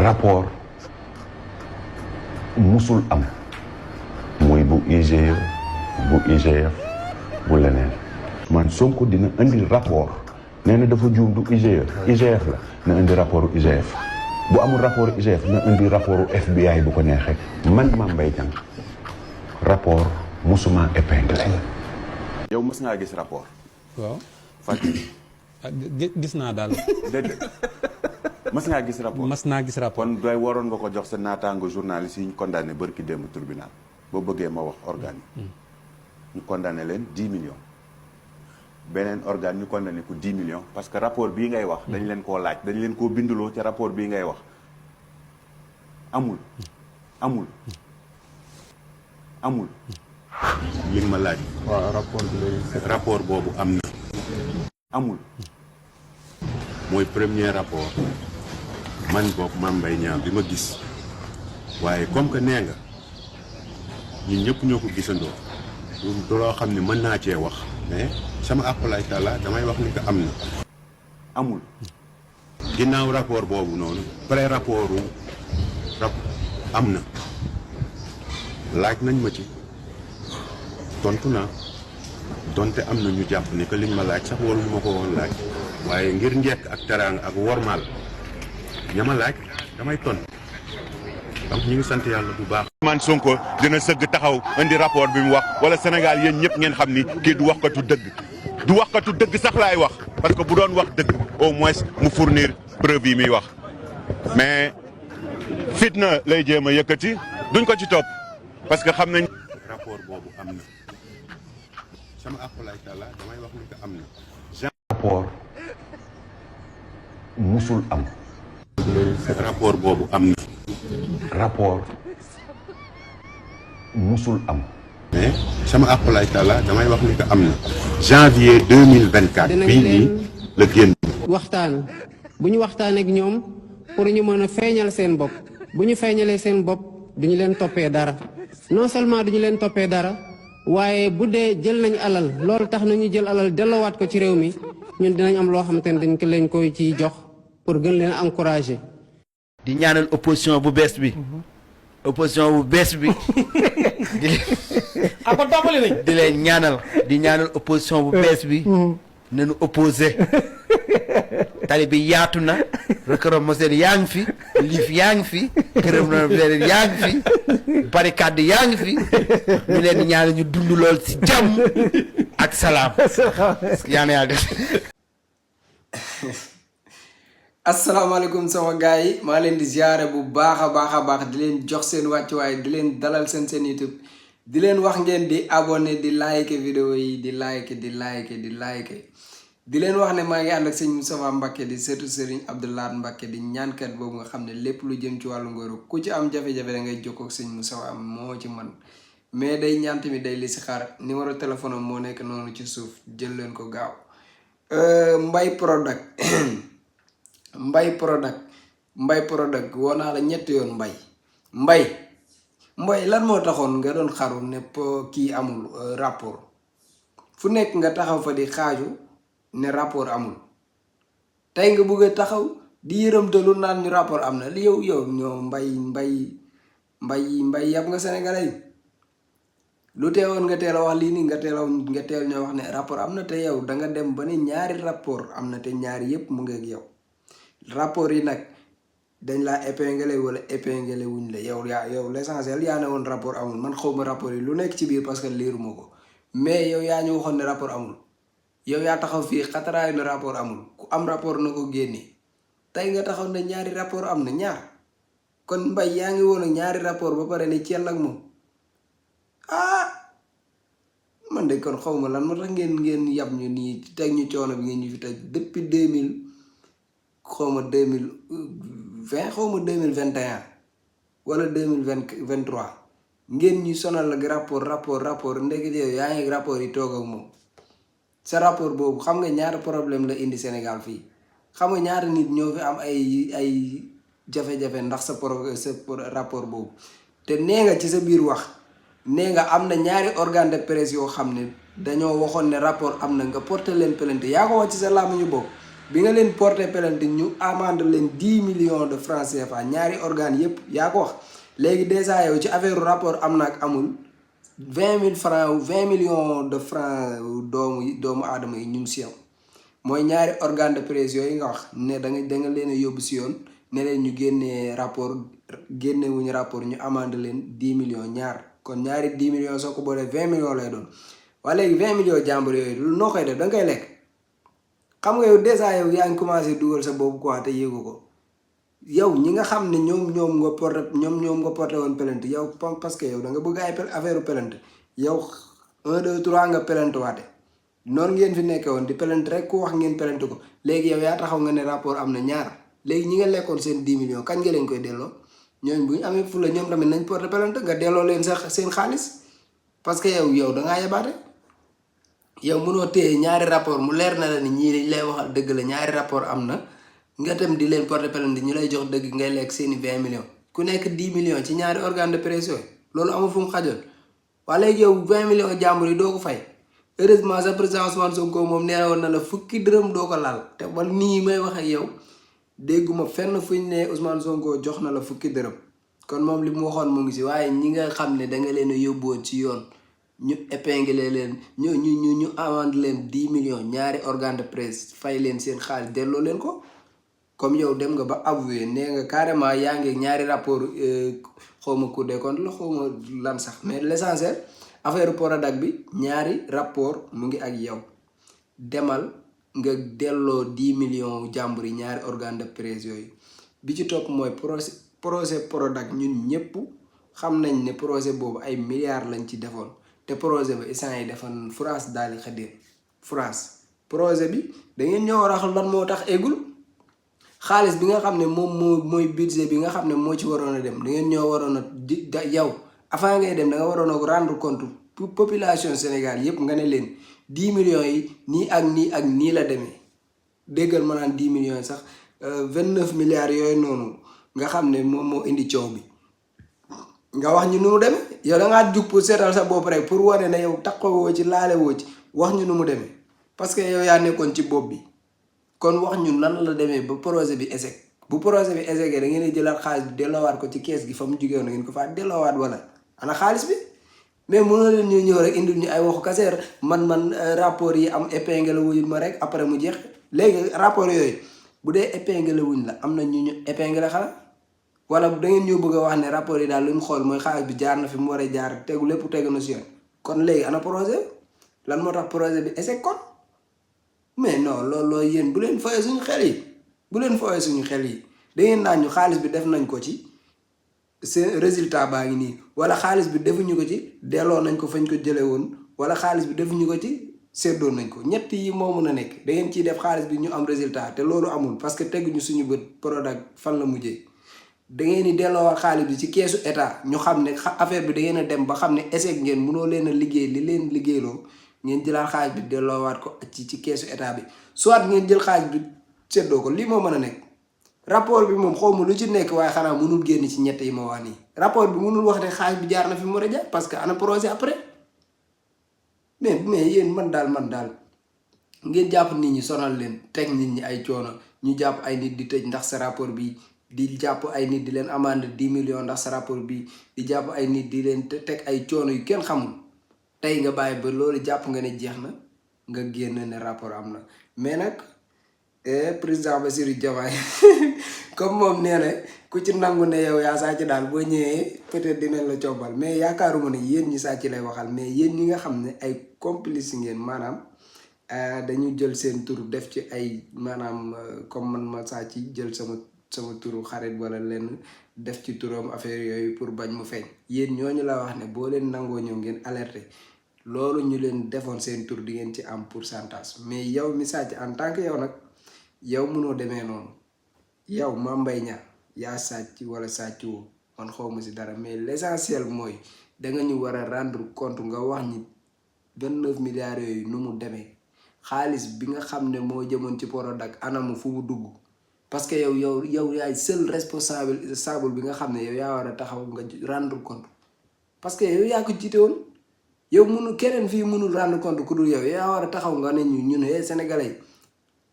rapport musul am muy bu IGE bu IGF bu leneen man Sonko dina indi rapport nee na dafa juum du IGE IGF la na indi rapport IGF bu amul rapport IGF na indi rapport FBI bu ko neexee man Mame Mbaye Niang rapport musuma épinglé. yow mës ngaa gis rapport. waaw Fatick. gis naa daal. déedéet mës ngaa gis rapport. mës naa gis rapport kon doy waroon nga ko jox sa naataango journaliste yi ñu condamné bërki démb tribunal boo bëggee ma wax organe yi. ñu condamné leen 10 millions. beneen organe ñu condamné ko 10 millions parce que rapport bii ngay wax. dañ leen koo laaj dañ leen koo binduloo ca rapport bii ngay wax amul. li nga ma laaj. waaw rapport boobu am na. amul. mooy premier rapport man boog Mame Mbaye Niang bi ma gis waaye comme que nee nga ñun ñëpp ñoo ko gisandoo du loo xam ne mën naa cee wax mais sama àqulaay taala damay wax ni que am na. amul. ginnaaw rapport boobu noonu pré rapport am na laaj nañ ma ci tontu naa donte am na ñu jàpp ni que liñ ma laaj sax waruñu ma ko woon laaj waaye ngir njekk ak teraanga ak wormaal ña ma laaj damay tontu donc ñu ngi sant yàlla bu baax. man Sonko dina sëgg taxaw indi rapport bi mu wax wala Sénégal yéen ñëpp ngeen xam ni kii du waxkatu dëgg du waxkatu dëgg sax laay wax parce que bu doon wax dëgg au moins mu fournir preuve yi muy wax mais fitna lay jéem a yëkkati duñ ko ci topp parce que xam nañ. rapport boobu am na sama àqulaay taala damay wax ni que am na. rapport musul am. rapport boobu am na. rapport musul am. mais sama àqulaay taala damay wax ni que am na. janvier 2024. bii nii la génn. waxtaan bu ñu waxtaan ak ñoom pour ñu mën a feeñal seen bopp bu ñu feeñalee seen bopp duñu leen toppee dara non seulement duñu leen toppee dara waaye bu dee jël nañ alal loolu tax na ñu jël alal delloowaat ko ci réew mi ñun dinañ am loo xamante ne dañ ko leen koy ciy jox pour gën leen encourager. di ñaanal opposition bu bees bi. opposition bu bees bi. di leen ñaanal di ñaanal opposition bu bees bi. nañu opposé. tali bi yaatu na. Recrum Moselle yaa ngi fi. liif yaa ngi fi. Këram Moselle yaa ngi fi. barricade yaa ngi fi. ñu leen di ñaanal ñu dund lool ci jàmm ak salaam. yaa na yàlla def. asalaamaaleykum sama gars yi maa leen di ziare bu baax a baax di leen jox seen wàccuwaay di leen dalal seen YouTube di leen wax ngeen di abonné di like vidéo yi di like di leen wax ne maa ngi ànd ak sëñ Moustapha Mbacké di sëtu Serigne Abdou Lahad Mbacké di ñaankat boobu nga xam ne lépp lu jëm ci wàllu ngóoru ku ci am jafe-jafe da ngay jokkoo ak sëñ Moustapha am moo ci man mais day ñaan tamit day li si xaar numéro téléphone am moo nekk noonu ci suuf jël leen ko gaaw Mbaye product woo naa la ñetti yoon mbay lan moo taxoon nga doon xaru ne kii amul rapport fu nekk nga taxaw fa di xaaju ne rapport amul tey nga bëgg a taxaw di yërëmtalu naan ñu rapport am na li yow ñoo mbay yab nga Sénégalais yi lu teewoon nga teel a wax lii nii nga teel ñoo wax ne rapport am na te yow da nga dem ba ne ñaari rapport am na te ñaari yépp mu ngi ak yow rapport yi nag dañ laa épinglé wala épinglé wuñ la yow l'essentiel yaa ne woon rapport amul man xawma rapport yi lu nekk ci biir parce que liiruma ko mais yow yaa ñu waxoon ne rapport amul yow yaa taxaw fii xataraayu ne rapport amul ku am rapport na ko génne tey nga taxaw ne ñaari rapport am na ñaar kon mbay yaa ngi woon ak ñaari rapport ba pare ne ceel ak moom man de kon xawma lan moo tax ngeen yab ñu nii teg ñu coono bi ngeen ñu fi teg depuis 2020 xawma 2021 wala 2023 ngeen ñu sonal ak rapport ndekete yow yaa ngi rapport yi toog ak moom sa rapport boobu xam nga ñaata problème la indi Sénégal fii xam nga ñaata nit ñoo fi am ay jafe-jafe ndax sa rapport boobu te nee nga ci sa biir wax nee nga am na ñaari organe de presse yoo xam ne dañoo waxoon ne rapport am na nga porter leen plainte yaa ko wax ci sa làmmiñu bopp bi nga leen porté plainte ñu amende leen 10 millions de francs CFA ñaari organes yépp yaa ko wax léegi dèjà yow ci affaire rapport am na ak amul 20 000 francs ou 20 millions de francs doomu aadama yi ñu ngi si yow mooy ñaari organe de presse yooyu nga wax ne da nga leen a yóbbu si yoon ne leen ñu génnee rapport génnewuñu rapport ñu amende leen 10 millions ñaar kon ñaari 10 millions soo ko boolee 20 millions lay doon waa léegi 20 millions jàmbur yooyu noo koy def da nga koy lekk xam nga yow dèjà yow yaa ngi commencé dugal sa boobu quoi te yéegu ko yow ñi nga xam ne ñoom nga porté woon plainte yow parce que yow da nga bëgg ay affaire plainte yow 1 2 3 nga plainte waate noonu ngeen fi nekkee woon di plainte rek ku wax ngeen plainte ko léegi yow yaa taxaw nga ne rapport am na ñaar léegi ñi nga lekkoon seen 10 millions kañ nga leen koy delloo ñooñu bu ñu amee fu la ñoom tamit nañ porté plainte nga delloo leen sax seen xaalis parce que yow da ngaa yebaate yow mënoo téye ñaari rapport mu leer na la ni ñii dañ lay waxal dëgg la ñaari rapport am na nga dem di leen porté plainte ñu lay jox dëgg ngay lekk seeni 20 millions ku nekk 10 millions ci ñaari organe de presse yooyu loolu amul fu mu xajoon waa léegi yow 20 millions jàmbur yi doo ko fay heureusement sa président Ousmane Sonko moom nee woon na la fukki dërëm doo ko laal te ba nii may wax ak yow dégguma fenn fuñ ne Ousmane Sonko jox na la fukki dërëm kon moom li mu waxoon mu ngi si waaye ñi nga xam ne da nga leen a yóbbuwoon ci yoon ñu épinglé leen ñu amende leen 10 millions ñaari organe de presse fay leen seen xaalis delloo leen ko comme yow dem nga ba avoué nee nga carrément yaa ngi ñaari rapport xawma Cour des comptes la xawma lan sax mais l'essentiel affaire Prodac bi ñaari rapport mu ngi ak yow demal nga delloo 10 millions jàmbur yi ñaari organe de presse yooyu bi ci topp mooy projet Prodac ñun ñëpp xam nañ ne projet boobu ay milliards lañ ci defoon te projet ba instant yi defoon France daal di xëddee France projet bi da ngeen ñoo wax lan moo tax eggul xaalis bi nga xam ne moom mooy budget bi nga xam ne moo ci waroon a dem da ngeen ñoo waroon a yow avant ngay dem da nga waroon a rendre compte population Sénégal yépp nga ne leen 10 millions yi nii ak nii la demee déggal ma naan 10 millions yi sax 29 milliards yooyu noonu nga xam ne moom moo indi coow bi nga wax ñu nu mu demee yow da ngaa jug pour seetal sa bopp rek pour wane ne yow taxawoo ci laale woo ci wax ñu nu mu demee parce que yow yaa nekkoon ci bopp bi kon wax ñu nan la demee ba projet bi échec bu projet bi échec da ngeen di jëlaat xaalis bi delloowaat ko ci kees gi fa mu jugee woon ngeen ko faa delloowaat wala ana xaalis bi mais mënoo leen ñu ñëw rek indil ñu ay waxu kaseer man rapport yi am épingle wuñ ma rek après mu jeex léegi rapport yooyu bu dee épingle wuñ la am na ñu épingle xala wala da ngeen ñoo bëgg a wax ne rapport yi daal lu mu xool mooy xaalis bi jaar na fi mu war a jaar tegu lépp tegu na si yoon kon léegi ana projet lan moo tax projet bi échec kon mais non loolu yéen bu leen fooyee suñu xel yi da ngeen naan ñu xaalis bi def nañ ko ci seen résultat baa ngi nii wala xaalis bi defuñu ko ci delloo nañ ko fañ ko jëlee woon wala xaalis bi defuñu ko ci séddoo nañ ko ñett yi moo mën a nekk da ngeen ciy def xaalis bi ñu am résultat te loolu amul parce que teguñu suñu bët Prodac fan la mujjee da ngeen di delloowaat xaalis bi ci keesu état ñu xam ne affaire bi da ngeen a dem ba xam ne échec ngeen mënoo leen a liggéey li leen liggéeyloo ngeen jëlaat xaalis bi delloowaat ko ci keesu état bi soit ngeen jël xaalis bi séddoo ko lii moo mën a nekk. rapport bi moom xawma lu ci nekk waaye xanaa mënul génn ci ñett yi ma wax nii rapport bi mënul wax ne xaalis bi jaar na fi mu war a jaar parce que ana projet après mais yéen man daal ngeen jàpp nit ñi sonal leen teg nit ñi ay coono ñu jàpp ay nit di tëj ndax sa rapport bi di jàpp ay nit di leen amende 10 millions ndax sa rapport bi di jàpp ay nit di leen teg ay coono yu kenn xamul tey nga bàyyi ba loolu jàpp nga ne jeex na nga génn ne rapport am na mais nag président Bassirou Diomaye comme moom nee na ku ci nangu ne yow yaa sàcc daal boo ñëwee peut-être dinañ la cobbal mais yaakaaruma ne yéen ñi sàcc lay waxal mais yéen ñi nga xam ne ay complice ngeen maanaam dañu jël seen tur def ci ay maanaam comme man ma sàcc jël sama turu xarit wala lenn def ci turam affaire yooyu pour bañ mu feeñ yéen ñooñu la wax ne boo leen nangoo ñëw ngeen alerté loolu ñu leen defoon seen tur di ngeen ci am pourcentage mais yow mi sàcc en tant que yow nag yow mënoo demee noonu yow Mame Mbaye Niang yaa sàcc wala sàcc woo man xawma si dara mais l'essentiel mooy danga ñu war a rendre compte nga wax ñi 29 milliards yooyu nu mu demee xaalis bi nga xam ne moo jëmoon ci Prodac anamu fu mu dugg parce que yow yaay seul responsable bi nga xam ne yow yaa war a taxaw nga rendre compte parce que yow yaa ko jiite woon yow keneen fii mënul rendre compte ku dul yow yaa war a taxaw nga ne ñun Sénégalais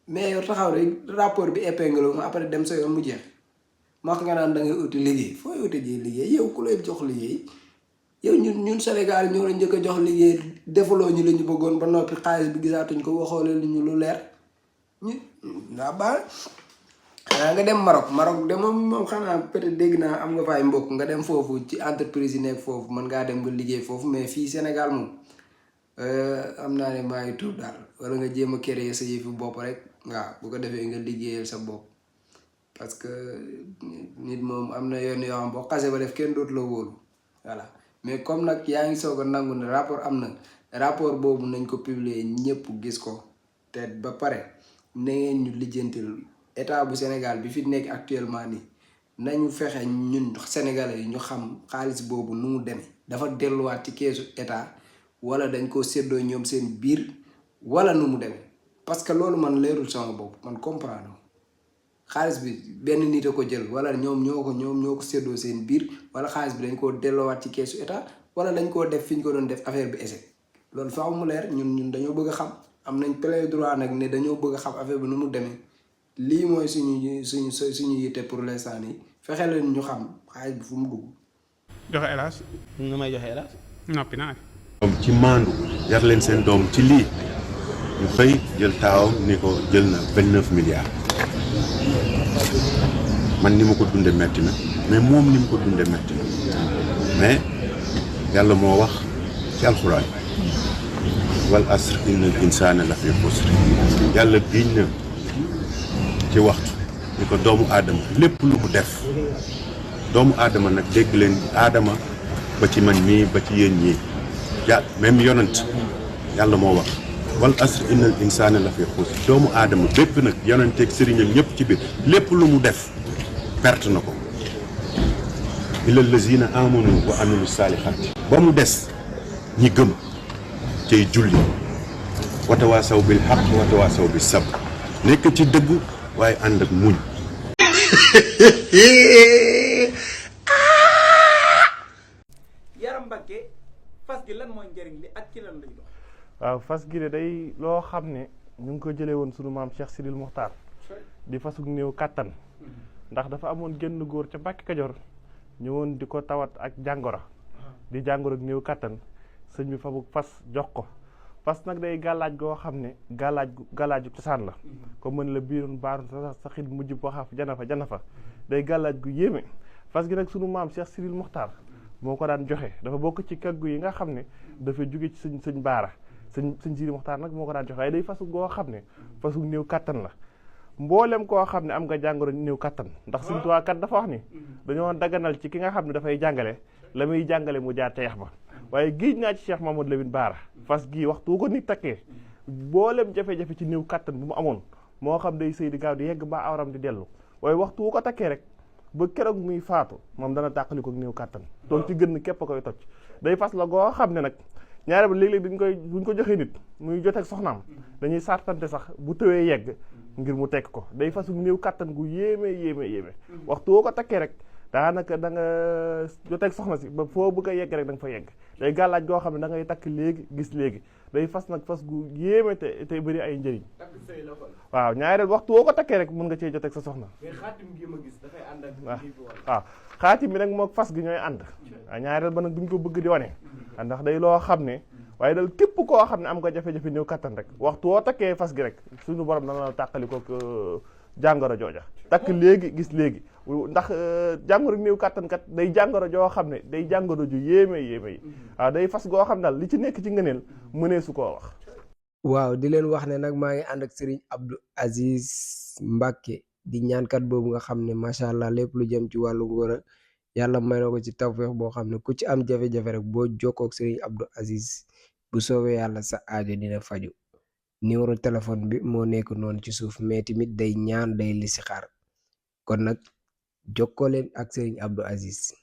mais yow taxaw rek rapport bi épingle ma après dem sa yoon mu jeex ma wax nga naan da ngay uti liggéey fooy uti ji liggéey yow ku lay jox liggéey yow ñun Sénégal ñoo la njëkk a jox liggéey defaloo ñu la ñu bëggoon ba noppi xaalis bi gisaatuñ ko waxoole li ñu lu leer ñu waa baax xanaa nga dem Maroc de moom xanaa peut-être dégg naa am nga fay mbokk nga dem foofu ci entreprise yi nekk foofu mën ngaa dem nga liggéey foofu mais fii Sénégal moom am naa ne maa ngi tuub daal wala nga jéem a créer sa yëfu bopp rek waaw bu ko defee nga liggéeyal sa bopp parce que nit moom am na yoon yoo xam boo xasee ba def kenn dootu la wóolu voilà mais comme nag yaa ngi soog a nangu ne rapport am na rapport boobu nañ ko publier ñëpp gis ko te ba pare na ngeen ñu lijjantil état bu Sénégal bi fi nekk actuellement nii nañu fexe ñun Sénégalais yi ñu xam xaalis boobu nu mu demee dafa delluwaat ci keesu état wala dañ ko séddoo ñoom seen biir wala nu mu demee parce que loolu man leerul sama bopp man comprendre xaalis bi benn nit a ko jël wala ñoom ñoo ko séddoo seen biir wala xaalis bi dañ koo delloowaat ci keesu état wala dañ koo def fi ñu ko doon def affaire bi échec loolu faaw mu leer ñun dañoo bëgg a xam am nañ plein droit nag ne dañoo bëgg a xam affaire bi nu mu demee lii mooy suñu yitte pour l'instant nii fexe leen ñu xam xaalis bi fu mu dugg. joxe hélas. nu may joxe hélas. noppi naa. doom ci maandu yar leen seen doom ci lii ñu xëy jël taawam ni ko jël na 29 milliards man ni ma ko dunde metti na mais moom ni mu ko dunde metti na mais yàlla moo wax ci alxuraan wal asr innal insaana la fi xusr yàlla giñ na ci waxtu ni ko doomu aadama lépp lu mu def doomu aadama nag dégg leen aadama ba ci man mii ba ci yéen ñii même yonent yàlla moo wax wal asr innal insaana la fi xusr doomu aadama bépp nag yonenteeg sëriñam ñëpp ci biir lépp lu mu def perte na ko illa lazina amanu wa amilu saalihaati ba mu des ñi gëm cay julli watawaasaw bil haqq watawaasaw bis sabr nekk ci dëgg waaye ànd ak muñ. Yaram Mbacke fas gi lan mooy njëriñ li ak ci lan lay dox. waaw fas gi de day loo xam ne ñu ngi ko jëlee woon sunu maam Cheikh Sidil Muxtaar di fasug néew kàttan ndax dafa amoon génn góor ca Mbàkke Kajoor ñëwoon di ko tawat ak jàngoro di jàngoro ak néew kàttan sëñ bi fabug fas jox ko fas nag day gàllaaj goo xam ne gàllaaju cosaan la comme mën la biiroon baaru sa xit mujj boo xaaf jana fa day gàllaaj gu yéeme fas gi nag sunu maam Cheikh Sidil Muxtaar moo ko daan joxe dafa bokk ci kaggu yi nga xam ne dafa jóge ci sëñ baara sëñ Sidil Muxtaar nag moo ko daan joxe waaye day fasu goo xam ne fasu néew kàttan la mboolem koo xam ne am nga jàngoro néew kàttan ndax Sëñ Tuubaa kat dafa wax ni dañoo daganal ci ki nga xam ne dafay jàngale la muy jàngale mu jaar teex ba waaye géej naa ci Cheikh Mamadou Lamine Baara fas gii waxtu ko nit takkee mboolem jafe-jafe ci néew kàttan bu mu amoon moo xam day sëy di gaaw di yegg ba awram di dellu waaye waxtu wu ko takkee rek ba keroog muy faatu moom dana tàqali ko néew kàttan donc ci gën képp a koy toj day fas la goo xam ne nag ñaare ba léeg-léeg buñ ko joxee nit muy joteeg soxnaam dañuy sartante sax bu tëwee yegg ngir mu tekk ko day fasu néew kàttan gu yéeme waxtu woo ko takkee rek daanaka da nga joteeg soxna si ba foo bëgg a yegg rek da nga fa yegg day gàllaaj goo xam ne da ngay takk léegi gis léegi day fas nag fas gu yéeme te bëri ay njëriñ waaw ñaareel waxtu woo ko takkee rek mën nga cee joteeg sa soxna waaw xaatim bi nag moo fas gi ñooy ànd waaw ñaareel ba nag duñ ko bëgg di wane ndax day loo xam ne waaye dal képp koo xam ne am nga jafe-jafe néew kattan rek waxtu woo takkee fas gi rek suñu borom dana la tàqali ko jàngoro jooja takk léegi gis léegi ndax jàngoro néew kattan kat day jàngoro joo xam ne day jàngoro ju yéeme yi waaw day fas goo xam daal li ci nekk ci ngëneel mënee su koo wax. waaw di leen wax ne nag maa ngi ànd ak Serigne Abdou Aziz Mbacke di ñaankat boobu nga xam ne macha allah lépp lu jëm ci wàllu ngóor yàlla may na ko ci tawfeex boo xam ne ku ci am jafe-jafe rek boo jokkoo ak Serigne Abdou Aziz bu soobee yàlla sa aajo dina faju numéro téléphone bi moo nekk noonu ci suuf mais tamit day ñaan day listixaar kon nag jokkoo leen ak Serigne Abdou Aziz.